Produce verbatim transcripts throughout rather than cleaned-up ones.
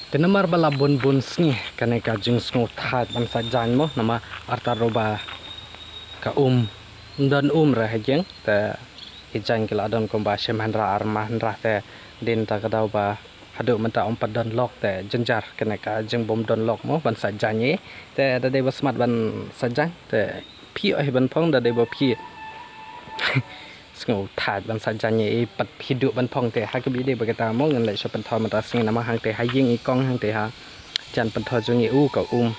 Te namar ba la bun bun sngi kane ka jingsngewthuh ban sah jaiñ mo, namar artat ruh ba ka um, ym don um re ha ïing, te ki jaiñ ki la don kumba shi mahendra ar mahendra, te dei na kata ka daw ba haduh mynta ym pat don lok, te jynjar kane ka jingbym don lok mo ban sah jaiñ ïa i. Te da dei ba smat ban sah jaiñ te phi ïoh hi ban phong, da dei ba phi sngewthuh ban sah jaiñ ïa i pat phi duh ban phong. Te ha ka video ba kata mo ngan leit sha pynthor mynta sngi namar hangte ha ïing i kong, hangte ha jan pynthor jong i u ka um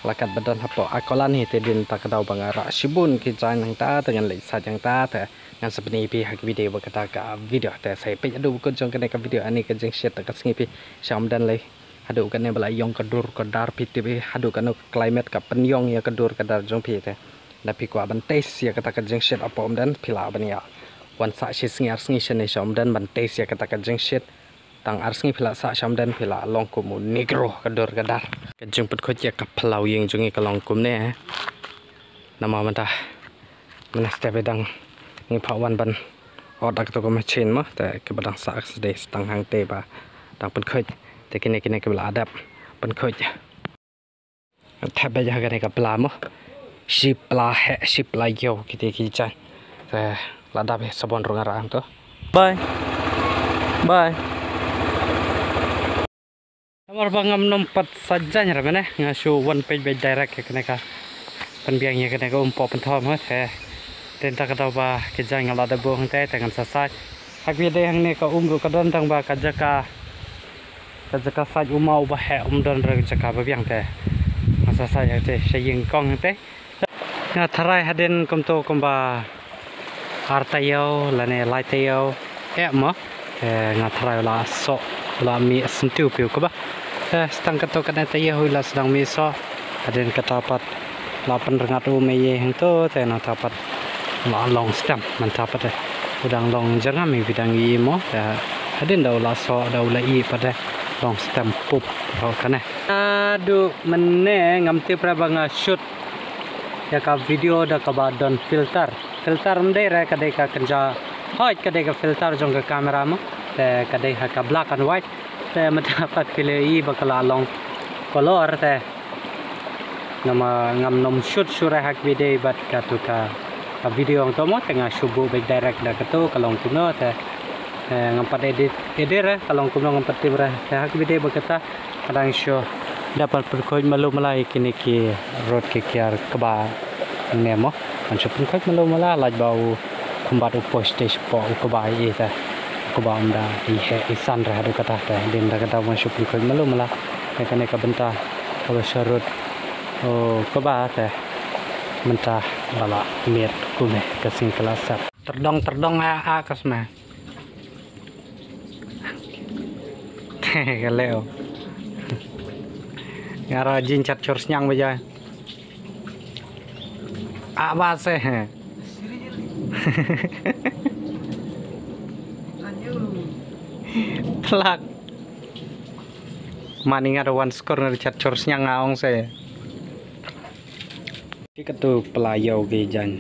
la kat ba don hapoh a kolan hi. Te dei na kata ka daw ba nga rah shibun ki jaiñ hangta, te ngan leit sah jaiñ hangta, te ngan sa pyni ïa phi ha ka video ba kata ka video. Te sa ïa peit haduh ba kut jong kane ka video, ani ka jingshet ka sngi phi sha ym don lei. Haduh kane ba la ïong ka dur ka dar, phi tip hi haduh kano ka climate ka pynïong ïa ka dur ka dar jong phi. Te da phi kwah ban test ïa kata ka jingshet hapoh ym don, phi lah ban ïa wan sah shi sngi ar sngi shane sha ym don ban test ïa kata ka jingshet. Tang ar sngi phi lah sah sha ym don, phi lah long kum u negro ka dur ka dar. Ka jingpynkhuid ïa ka phyllaw ïing jong ngi ka long kumne. Namar mynta mynne step i dang ngi phah wan ban ot da kato ka machine mo, te kiba dang sah ka sdei stang hangte ba dang pynkhuid. Te kine kine kiba la dep pynkhuid. Thep beit ha kane ka pla mo. Shi pla heh, shi pla ïew kite ki jaiñ. Te la dap hi, sabon ruh nga rah hangto. Bye. Bye. Namar ba ngam nym pat sah jaiñ re mynne, nga shu wan peit beit direct ïa kane ka pynbiang ïa kane ka um poh pynthor mo, te dei na kata ka daw ba ki jaiñ nga la dep buh hangte, te ngan sa sah. Ha kaba ïadei hangne ka um ruh ka don tang ba ka jaka, ka jaka sah u maw uba heh, um don re ka jaka ba biang, te ngan sa sah ïa te sha ïing kong hangte. Nga tharai hadien kumto kumba ar taïew lane lai taïew eh mo. Te nga tharai u la soh, u la mih syntiew phi u kaba. Te stang kato kane taïew u la sdang mih soh. Hadien kata pat la pynrngat um ïa i hangto, te nangta pat la long stem mynta pat, te u dang long jyrngam ïa i ba dang ïohi mo. Te hadien da u la soh, da u la ih pat, te long stem pup ruh kane. Haduh mynne ngam tip re ba nga shoot ïa ka video da kaba don filter. Filter ym dei re, ka dei ka kynja, hooid, ka dei ka filter jong ka camera mo. Te ka dei ha ka black and white. Te mynta pat phi la ïohi ba ka la long color, te namar ngam nym shoot shuh re ha kaba ïadei bad kato ka, ka video hangto mo, te nga shu buh beit direct da kato ka long kumno, te, eh, ngam pat edit, edit re, ka long kumno ngam pat tip re, te ha kaba ïadei bad kata. Ka dang shu dap ban pynkhuid malu mala ïa kine ki rud ki kiar kaba ne mo. Ngan shu pynkhuid malu mala lait ba u khumbat u post te shapoh u kaba ïa i te. U kaba ym da i heh i san re haduh kata te. Dei na kata ngan shu pynkhuid malu mala. Te kane ka bynta kaba sha rud u kaba te. Mynta ba la miet kumne ka sngi ka la sep. Tyrdong tyrdong a a ka sma. Ka leo. Nga ruh jin chat chor sniang ba jai. Ah, ba se. Plak. Mani nga ruh wan skor nga ruh chat chor sniang nga ong se. Ki katu pla ïew ki jaiñ.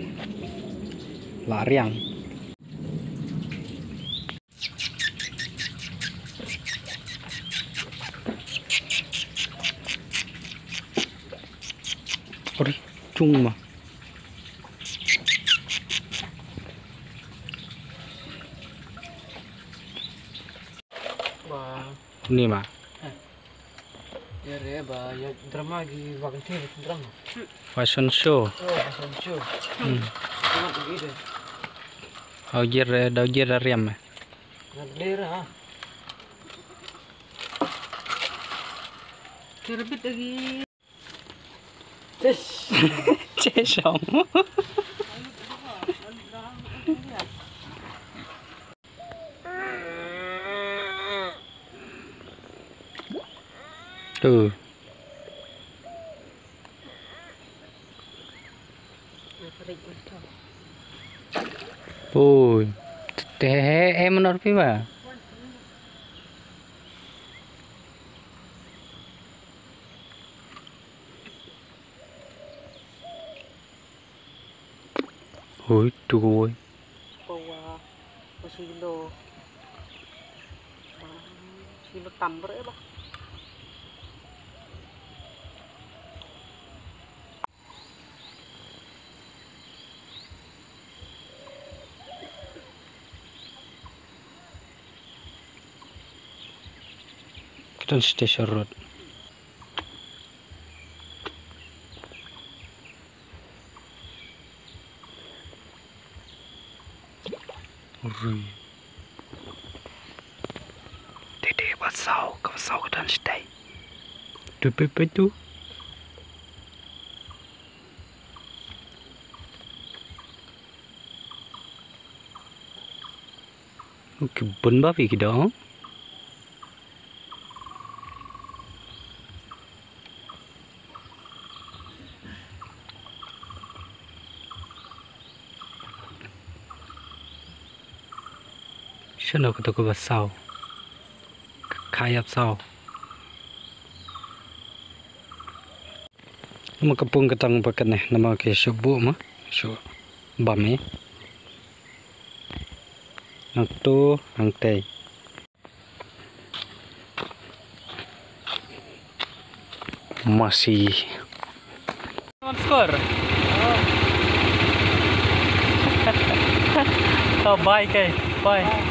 La riang. Ori, cung ma. Ba. Ni ma. Eh. Ïa re ba, ïa drama ki ba kan ti drama. Fashion show. Oh, fashion show. Hmm. Tengok pergi deh. Au jir, eh, dau jir riam, eh. Nak lir, ha. Terbit lagi. Cis. Cis, Ong. Tu. Ui. Te he he he menor pi ba. Ui, tu ko ui. Ko wa, ko silo. Silo tambur eh ba. Don Station Road. Ri. Te te ba saw, ka ba saw ka don shatei. Tu pe pe tu. Ki bun ba phi ki dong. Shano kata ka ba saw. Ka ïap saw. Ma ka pung ka tang ba kane namar ki shu buh ma shu bam i. Hangtu hangtei. Masi. One score. To bye kai. Bye.